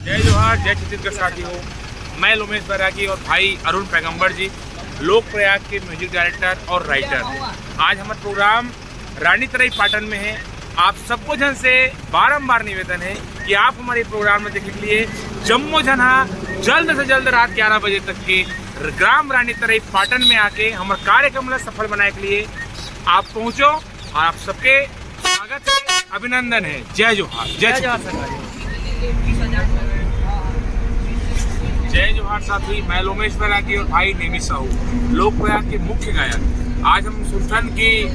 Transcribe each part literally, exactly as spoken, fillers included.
जय जोहार, जय छत्तीसगढ़ साथियों। मैं लोमेश बैरागी और भाई अरुण पैगंबर जी, लोक प्रयाग के म्यूजिक डायरेक्टर और राइटर। आज हमर प्रोग्राम रानी तरई पाटन में है। आप सबको झन से बारंबार निवेदन है कि आप हमारे प्रोग्राम में देखे के लिए जम्मो झन हा जल्द से जल्द रात ग्यारह बजे तक के ग्राम रानी तरई पाटन में आके हमर कार्यक्रम ला सफल बनाए के लिए आप पहुंचो। और आप सबके स्वागत है, अभिनंदन है। जय जोहार, जय जय जोहार छत्तीसगढ़। सरकार। जय जोहार साथी, मैं लोमेश बैरागी और भाई नेमी साहू, लोक प्रयाग के मुख्य गायक। आज हम सुरथन की, अ,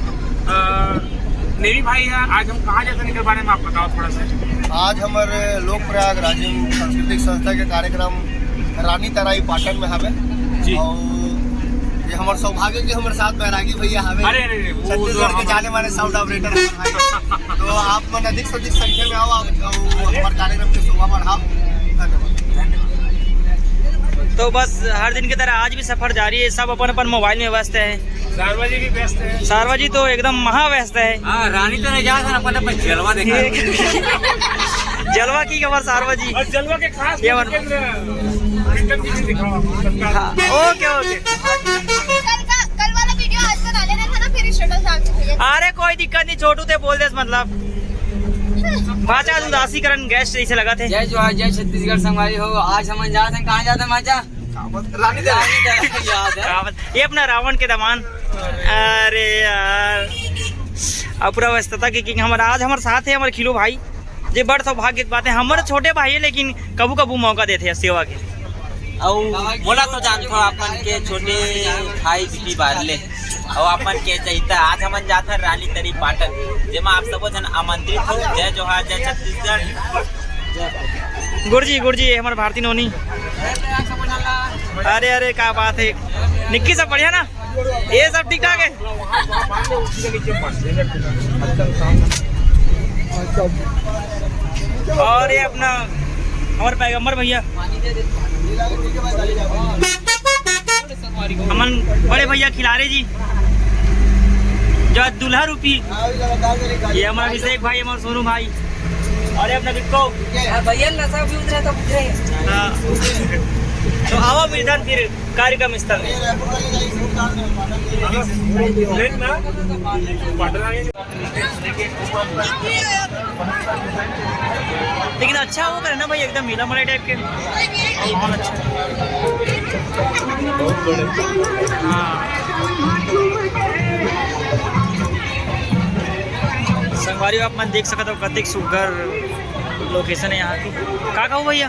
नेमी भाई है, आज हम कहाँ जाते हैं, इनके बारे में आप बताओ थोड़ा सा। आज हमर लोक प्रयाग राजिम सांस्कृतिक संस्था के कार्यक्रम रानी तरई पाटन में हवे। जी। और ये हमर सौभाग्य कि हमर साथ बैरागी भैया हवे। अरे, अरे, अरे, वो छत्तीसगढ़ तो के हम जाने माने साउंड ऑपरेटर हमारे भाई। तो आप मन अधिक से अधिक संख्या में आओ, आप, आप हमारे कार्यक्रम के शोभा बढ़ाओ। धन्यवाद। धन्यवाद। तो बस हर दिन की तरह आज भी सफर जारी है, सब अपन अपन मोबाइल में व्यस्त है। सारवा जी भी व्यस्त है। सारवा जी तो एकदम महा व्यस्त है। हाँ, रानी तरई जात हन, अपन अपन जलवा देखा। जलवा की खबर सारवा जी। और जलवा के खास ये बात। केंद्र, प्रीतम जी भी दिखाओ, सत्कार। हाँ, ओके, ओके। कल का, कल वाला वीडियो आज बना लेना था ना, फिर स्टेटस डाल के भैया। अरे कोई दिक्कत नहीं, छोटू ते बोल देस मतलब। भाचा आज उदासीकरण गेस्ट जैसे लगा थे। जय जोहार, जय छत्तीसगढ़ संगवारी हो। आज हमन जात हन, कहाँ जात हन भाचा? रानी दे। रानी दे, याद है। रावण, ये अपना रावण के दमान। अरे यार, अब पूरा व्यस्तता के किंग हमर आज हमर साथ है हमर खिलू भाई, जे बड़ सौभाग्य के बात है। हमर छोटे भाई है लेकिन कभू कभू मौका देते हैं सेवा के। अउ मोला तो जानथो अपन के छोटे भाई बीपी बादले, अउ अपन के चैता। आज हमन जाथन रानी तरई पाटन, जेमा आप सबो झन आमंत्रित हो। जय जोहार, जय छत्तीसगढ़। गुरुजी, गुरुजी, ये हमर भारती नोनी। अरे, अरे, का बात है। निक्की सब बढ़िया ना? ये सब ठीक ठाक है? और ये अपना हमर पैगंबर भैया। हमन बड़े भैया खिलारे जी, जो आज दूल्हा रूपी, ये हमर अभिषेक भाई, हमर सोनू भाई, और ये अपना बिक्को। हाँ, भैया नशा भी उतरा तो उतरे। हाँ। तो आवा मिलथन फिर कार्यक्रम स्थल में। लेकिन अच्छा वो करे ना भाई, एकदम मेला मड़ई टाइप के। माहौल अच्छा। हाँ। संगवारी हो, आप मन देख सकत हो, कतेक सुग्घर लोकेशन है यहाँ की। का कहूँ भैया?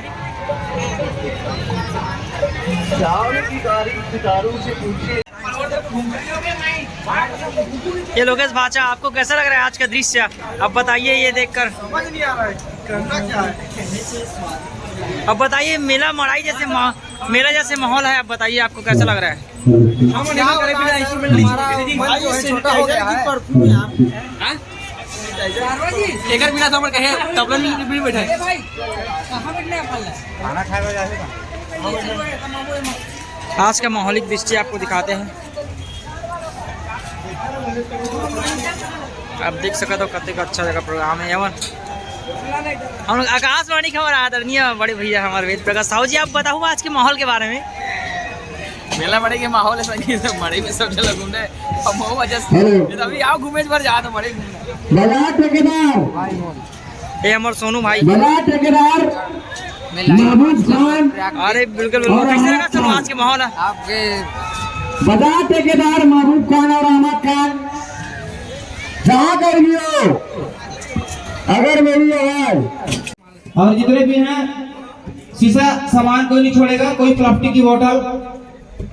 ये लोकेश भाचा, आपको कैसा लग रहा है आज का दृश्य? अब बताइए ये देखकर। समझ नहीं आ रहा है, करना क्या है? अब बताइए, मेला मड़ई जैसे मा-, मेला जैसे माहौल है, अब बताइए आपको कैसा लग रहा है? हम नहीं करे बिना instrument नहीं। भाई, ये छोटा हो गया है। हाँ? एक बार बिना तो हम कहे, तबला में भी बैठा है। खाना खाए हुए जाते हैं। आज का माहौलिक दृश्य आपको दिखाते हैं। आप देख सकते हो कतेक अच्छा जगह प्रोग्राम है। एवं हम लोग आकाशवाणी खबर आदरणीय बड़े भैया हमारे वेद प्रकाश साहू जी, आप बताओ आज के माहौल के बारे में। मेला मड़ई के माहौल है, संगी सब मड़ई में सब जगह घूमने। अब मऊ वजह से हेलो। ये तो अभी आओ घूमे, एक बार जा तो मड़ई घूमने। बड़ा ठेकेदार। ये हमर सोनू भाई। बड़ा ठेकेदार महबूब खान। अरे बिल्कुल, बिल्कुल। और कैसे लगा सोनू आज के माहौल है? आपके बड़ा ठेकेदार महबूब खान और अहमद खान, जहाँ कहीं भी हो, अगर मेरी आवाज और जितने भी हैं, शीशा सामान कोई नहीं छोड़ेगा, कोई प्लास्टिक की बोतल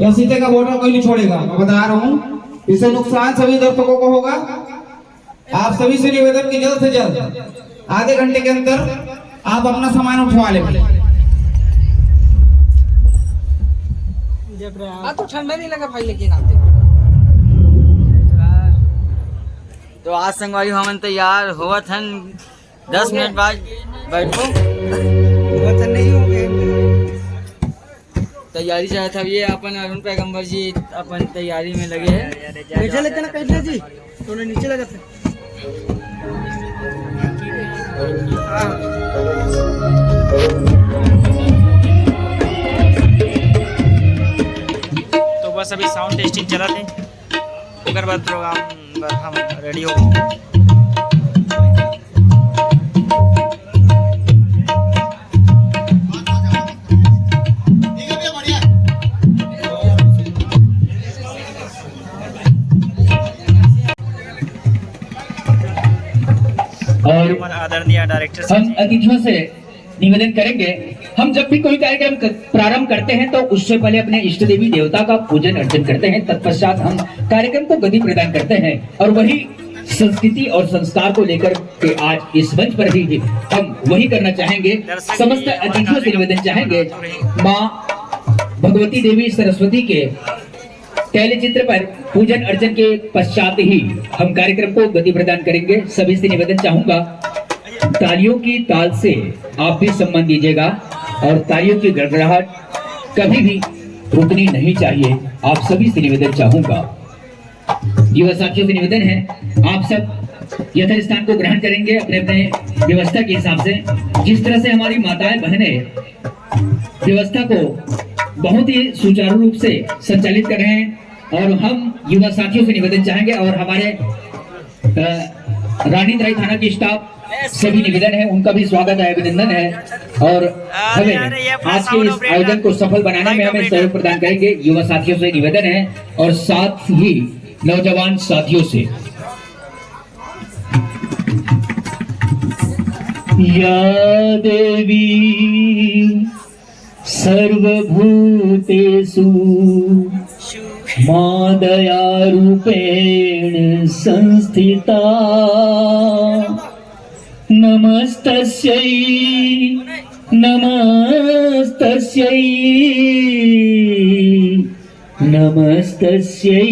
या शीशे का बोतल कोई नहीं छोड़ेगा। मैं बता रहा हूँ, इससे नुकसान सभी दर्शकों को होगा। आप सभी से निवेदन कि जल्द से जल्द आधे घंटे के अंदर आप अपना सामान उठवा लें। हाँ, तो ठंडा नहीं लगा भाई, लेकिन आते। तो आज संगवारी हमन तैयार होवत हन, दस मिनट बाद बैठो। होवत हन नहीं हो गए। तैयारी चलत हवे, ये अपन अरुण पैगंबर जी अपन तैयारी में लगे हैं। बैठे लेते ना, बैठना जी, तो नीचे लगा था। हाँ। सभी साउंड टेस्टिंग चलत हे, ओकर बाद प्रोग्राम बर हम रेडी हो। और हमारे आदरणीय डायरेक्टर सर हम जी। अतिथियों से निवेदन करेंगे, हम जब भी कोई कार्यक्रम क-, प्रारंभ करते हैं तो उससे पहले अपने इष्ट देवी देवता का पूजन अर्चन करते हैं, तत्पश्चात हम कार्यक्रम को गति प्रदान करते हैं और वही संस्कृति और संस्कार को लेकर के आज इस मंच पर भी हम वही करना चाहेंगे। समस्त अतिथियों से निवेदन चाहेंगे, माँ भगवती देवी सरस्वती के तैलचित्र पर पूजन अर्चन के पश्चात ही हम कार्यक्रम को गति प्रदान करेंगे। सभी से निवेदन चाहूंगा, तालियों की ताल से आप भी सम्मान दीजिएगा और तालियों की गड़गड़ाहट कभी भी रुकनी नहीं चाहिए। आप सभी से निवेदन चाहूंगा, युवा साथियों से निवेदन है, आप सब यथास्थान को ग्रहण करेंगे अपने अपने व्यवस्था के हिसाब से। जिस तरह से हमारी माताएं बहनें व्यवस्था को बहुत ही सुचारू रूप से संचालित कर रहे हैं और हम युवा साथियों से निवेदन चाहेंगे और हमारे, अ, रानीतराई थाना की स्टाफ से भी निवेदन है, उनका भी स्वागत है, अभिनंदन है और हमें आज के इस आयोजन को सफल बनाने में हमें सहयोग प्रदान करेंगे। युवा साथियों से निवेदन है और साथ ही नौजवान साथियों से। या देवी सर्वभूतेषु मादया रूपेण संस्थिता, नमस्तस्यै, नमस्तस्यै, नमस्तस्यै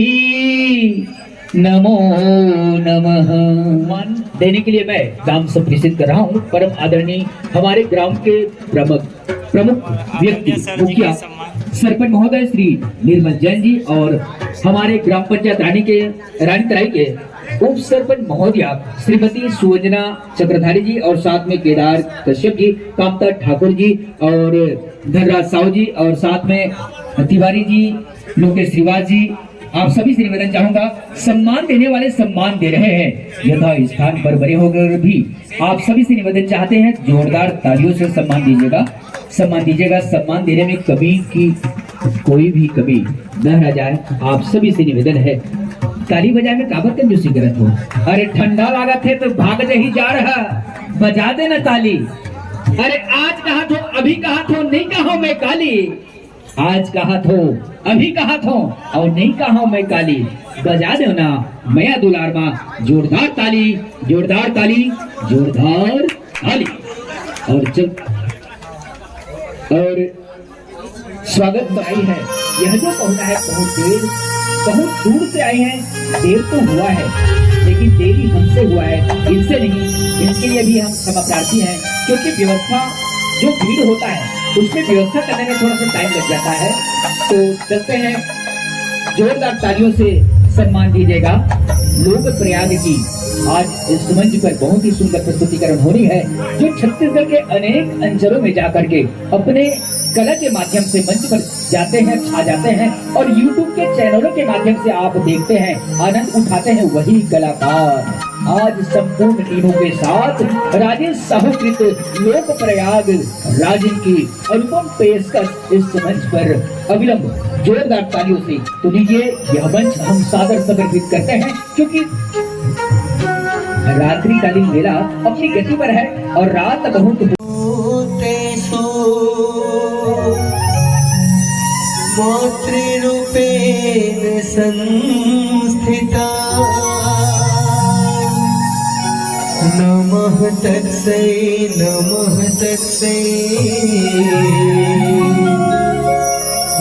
नमो नमः। सम्मान देने के लिए मैं नाम संप्रेषित कर रहा हूँ परम आदरणीय हमारे ग्राम के प्रमुख, प्रमुख व्यक्ति, मुखिया सरपंच महोदय श्री निर्मल जैन जी और हमारे ग्राम पंचायत रानी के, रानीतराई के उप सरपंच महोदया श्रीमती सुवंजना चक्रधारी जी और साथ में केदार कश्यप जी, कामता ठाकुर जी और धनराज साहू जी और साथ में तिवारी जी, लोकेश श्रीवास जी, आप सभी से निवेदन चाहूंगा, सम्मान देने वाले सम्मान दे रहे हैं, यथा स्थान पर बने होकर भी आप सभी से निवेदन चाहते हैं, जोरदार तालियों से सम्मान दीजिएगा, सम्मान दीजिएगा। सम्मान देने में कमी की कोई भी कमी न रह जाए, आप सभी से निवेदन है। ताली बजाए में काबर कंजूसी करत हो? अरे ठंडा लागत है तो भाग जही जा रहा, बजा देना ताली। अरे आज कहा थो, अभी कहा थो, नहीं कहा मैं काली। आज कहा थो, अभी कहा थो, और नहीं कहा मैं काली। बजा दो ना मया दुलार मा जोरदार ताली, जोरदार ताली, जोरदार ताली। और जब, और स्वागत बनाई है। यह जो पहुंचा है बहुत देर, बहुत दूर से आए हैं, देर तो हुआ है, लेकिन देरी हमसे हुआ है, इनसे नहीं। इनके लिए भी हम क्षमा प्रार्थी हैं, क्योंकि व्यवस्था, जो भीड़ होता है, उसमें व्यवस्था करने में थोड़ा सा टाइम लग जाता है। तो चलते हैं, जोरदार तालियों से सम्मान दीजिएगा। लोक प्रयाग की आज इस मंच पर बहुत ही सुंदर प्रस्तुतिकरण होनी है, जो छत्तीसगढ़ के अनेक अंचलों में जाकर के अपने कला के माध्यम से मंच पर जाते हैं, छा जाते हैं और YouTube के चैनलों के माध्यम से आप देखते हैं, आनंद उठाते हैं वही कलाकार। आज संपूर्ण टीमों के साथ राजेश साहू कृत लोक प्रयाग राजन की अनुपम पेशकश इस मंच पर अविलंब जोरदार तालियों से। तो लीजिए, यह मंच हम सादर समर्पित करते हैं, क्योंकि रात्रि कालीन मेला अपनी गति पर है और रात बहुत भूतेषु मातृरूपेण संस्थिता। नमः तस्मै, नमः तस्मै,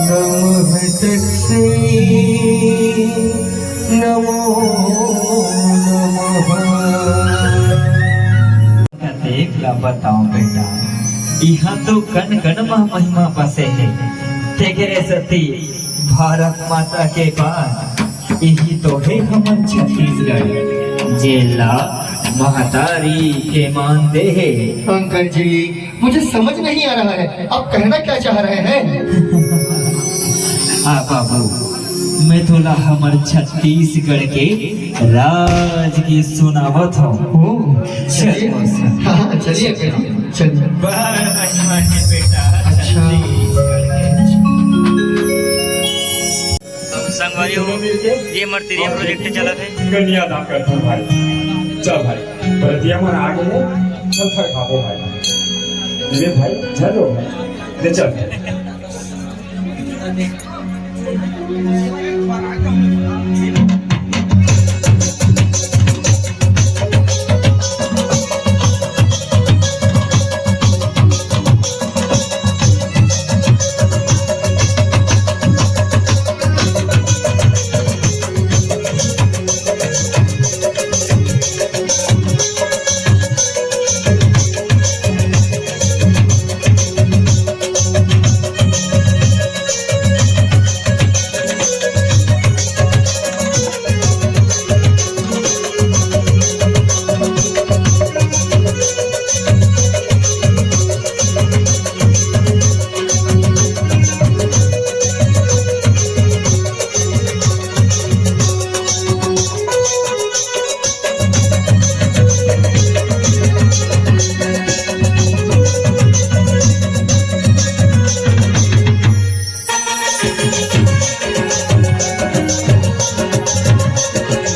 नमः तस्मै, नमो नमः। देख ला बताओ बेटा, इहाँ तो कन कन मा महिमा बसे हे। तेकरे सेती भारत माता के बाद इही तो हे हमर छत्तीसगढ़, जेला महतारी के मान दे हे। अंकल जी, मुझे समझ नहीं आ रहा है, आप कहना क्या चाह रहे हैं? हाँ बाबू, मैं तोला हमर छत्तीसगढ़ के राजगीत सुनावत हूँ। ओ, चल चलिए। मौसा। हाँ, हाँ, चलिए, चलिए, चलिए। बड़ महिमा है बेटा अच्छा। छत्तीसगढ़ के। संगवारी हो, ये मर्तिरिया प्रोजेक्ट चलत है। कन्यादान करथन भाई। चल भाई, बरतिया मन आ गे हे, चल थरकाबो भाई। ले भाई, चलो भाई, ले चल।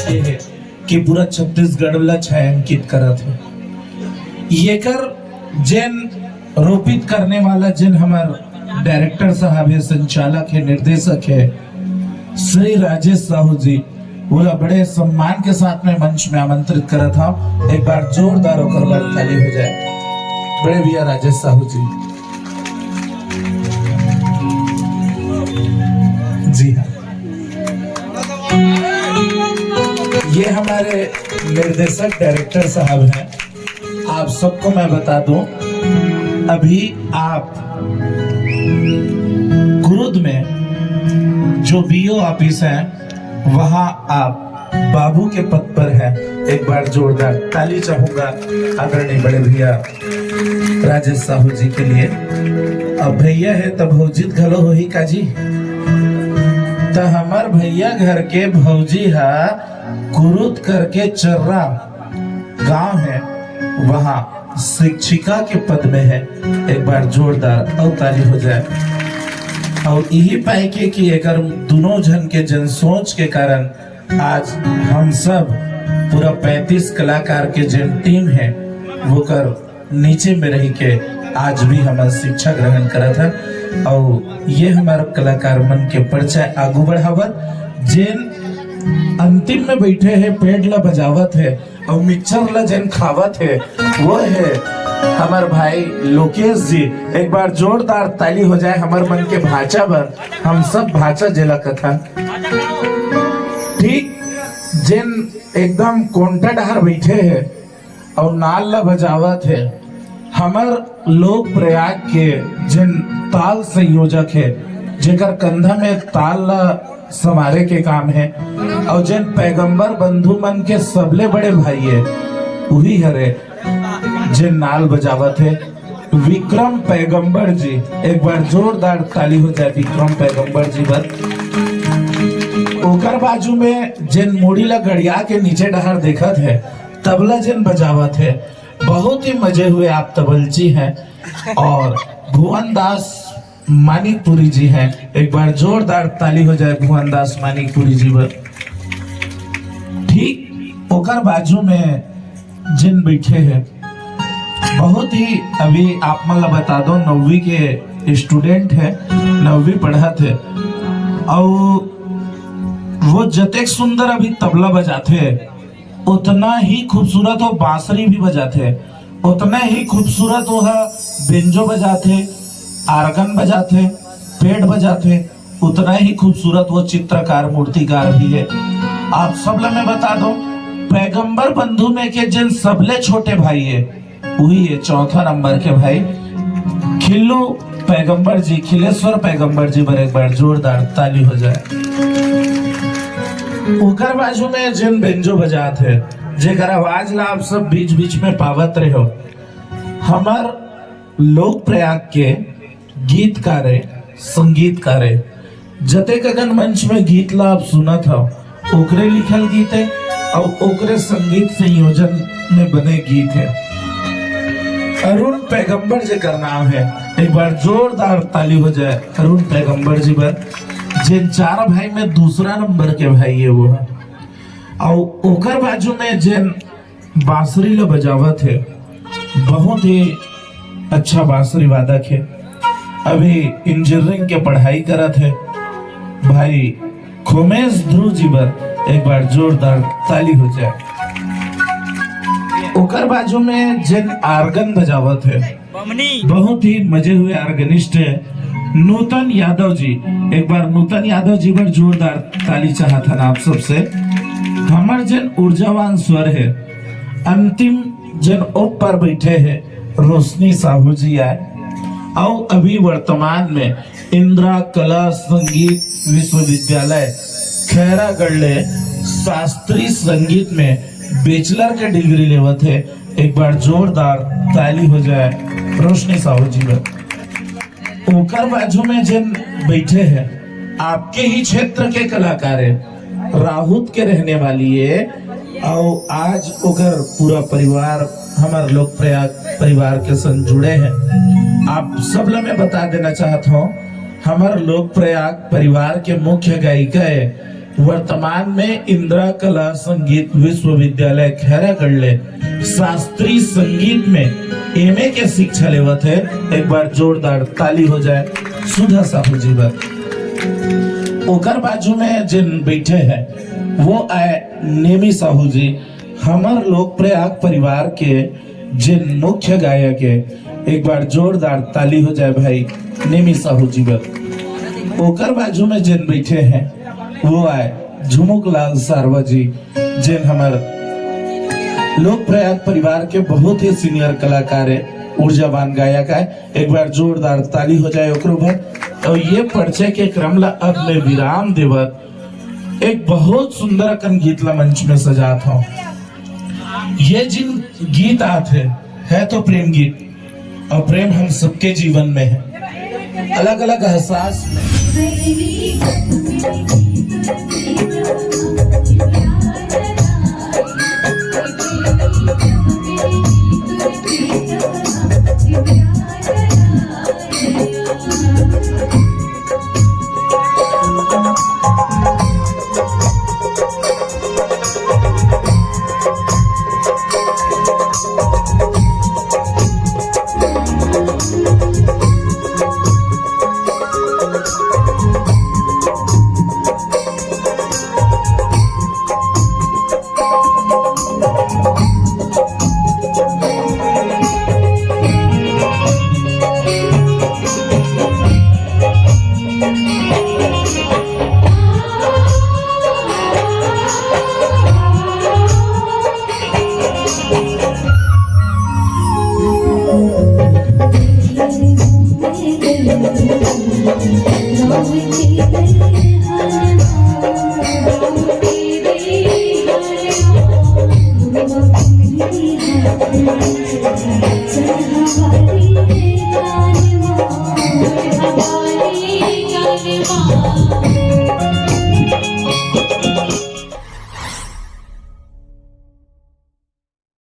ये है कि पूरा छत्तीसगढ़ ला छायांकित करत है। येकर जेन रोपित करने वाला, जेन हमार डायरेक्टर साहब है, संचालक है, निर्देशक है, श्री राजेश साहू जी, ओला बड़े सम्मान के साथ में मंच में आमंत्रित करत हूँ। एक बार जोरदार ओकर बर ताली हो जाए, बड़े भैया राजेश साहू जी। जी हाँ, ये हमारे निर्देशक डायरेक्टर साहब हैं। आप सबको मैं बता दूं, अभी आप कुरुद में जो बीओ ऑफिस है, वहां आप बाबू के पद पर हैं। एक बार जोरदार ताली चाहूंगा आदरणीय बड़े भैया राजेश साहू जी के लिए। अब भैया है तब भौजी घलो होही काजी। त हमर भैया घर के भौजी हा कुरुद करके चर्रा गांव है, वहां शिक्षिका के पद में है। एक बार जोरदार और ताली हो जाए। और यही पाए के कि अगर दोनों जन के जन सोच के कारण आज हम सब पूरा पैंतीस कलाकार के जन टीम है, वो कर नीचे में रही के आज भी हमर शिक्षा ग्रहण करत है। और ये हमार कलाकार मन के परिचय आगू बढ़ावत, जेन अंतिम में बैठे है, पेट ला बजावत है और मिक्सचर ला जेन खावत है, वो है हमार भाई लोकेश जी। एक बार जोरदार ताली हो जाए हमर मन के भाचा बर, हम सब भाचा जेला कथन। ठीक जेन एकदम कोंटा डहर बैठे है, अउ नाल ला बजावत हे। हमर लोक प्रयाग के जेन ताल संयोजक हे, जेकर कंधा में ताल ला संवारे के काम हे, अउ जेन पैगंबर बंधु मन के सबले बड़े भाई हे, उही हरे जेन नाल बजावत हे, विक्रम पैगंबर जी। एक बार जोरदार ताली हो जाए विक्रम पैगंबर जी बर। ओकर बाजू में जेन मुड़ी ला गड़िया के नीचे डहर देखत हे, तबला जेन बजावत हे, बहुत ही मजे हुए, आप तबलची हैं। और भुवन दास मानिकपुरी जी हैं, एक बार जोरदार ताली हो जाए भुवन दास मानिकपुरी जी बर। ठीक ओकर बाजू में जेन बैठे हैं, बहुत ही, अभी आप मन ला बता दो, नौवीं के स्टूडेंट है, नौवीं पढ़त है, और वो जतेक सुंदर अभी तबला बजाथे, उतना ही खूबसूरत वो बांसुरी भी बजाथे, उतना ही खूबसूरत वो ह बेंजो बजाथे, आर्गन बजाथे, पेट बजाथे, उतना ही खूबसूरत वो चित्रकार मूर्तिकार भी है। आप सब ला मैं बता दूं, पैगंबर बंधु में के जिन सबले छोटे भाई है, वही है चौथा नंबर के भाई खिल्लू पैगंबर जी, खिलेश्वर पैगंबर जी बर एक बार जोरदार ताली हो जाए। ओकर बाजू में जिन बेंजो बजात है, जेकर आवाज ला आप सब बीच बीच में पावत रहे हो, हमर लोक प्रयाग के गीतकार है, संगीतकार है, जतेक अकन मंच में गीत ला आप सुनत हव, ओकरे लिखल गीत हे अउ ओकरे संगीत संयोजन में बने गीत हे। अरुण पैगंबर जेकर नाम हे, एक बार जोरदार ताली हो जाए अरुण पैगंबर जी बर, जेन चार भाई में दूसरा नंबर के भाई हे वो ह। अउ ओकर बाजू में जेन बांसुरी ला बजावत हे, बहुत ही अच्छा बांसुरी वादक हे, अभी इंजीनियरिंग के पढ़ाई करत हे। भाई खोमेश ध्रुव जी बर एक बार जोरदार ताली हो जाए। ओकर बाजू में जेन आर्गन बजावत हे, बहुत ही मजे हुए आर्गनिस्ट हे नूतन यादव जी। एक बार नूतन यादव जी बर जोरदार ताली चाहत हन आप सबसे। हमर जेन ऊर्जावान स्वर हे, अंतिम जेन ओप पर बैठे हे रोशनी साहू जी आए, अउ अभी वर्तमान में इंदिरा कला संगीत विश्वविद्यालय खैरागढ़ ले शास्त्रीय संगीत में बैचलर के डिग्री लेवत हे। एक बार जोरदार ताली हो जाए रोशनी साहू जी बर। ओकर बाजू में जेन बैठे हे, आपके ही क्षेत्र के कलाकार हे, राहुत के रहने वाली हे, अउ आज ओकर पूरा परिवार हमर लोक प्रयाग परिवार के संग जुड़े हे। आप सब ला मैं बता देना चाहत हूँ, हमर लोक प्रयाग परिवार के मुख्य गायिका हे, वर्तमान में इंदिरा कला संगीत विश्वविद्यालय खैरागढ़ ले शास्त्रीय संगीत में एमए के शिक्षा लेवत हे। एक बार जोरदार ताली हो जाए सुधा साहू जी बर। ओकर बाजू में जेन बैठे हे वो आए नेमी साहू जी, हमर लोक प्रयाग परिवार के जेन मुख्य गायक हे। एक बार जोरदार ताली हो जाए भाई नेमी साहू जी बर। ओकर बाजू में जेन बैठे हे वो आए झुमुक लाल सारवा जी, जेन हमर लोक प्रयाग परिवार के बहुत ही सीनियर कलाकार हे, ऊर्जावान गायक हे। एक बार जोरदार ताली हो जाए ओकरो बर। अउ ये परिचय के क्रम ला अब मैं विराम देवत एक बहुत सुंदर अकन गीत ला मंच में सजात हूँ। ये जेन गीत आत हे, हे तो प्रेम गीत, अउ प्रेम हम सबके जीवन में हे, अलग अलग एहसास में।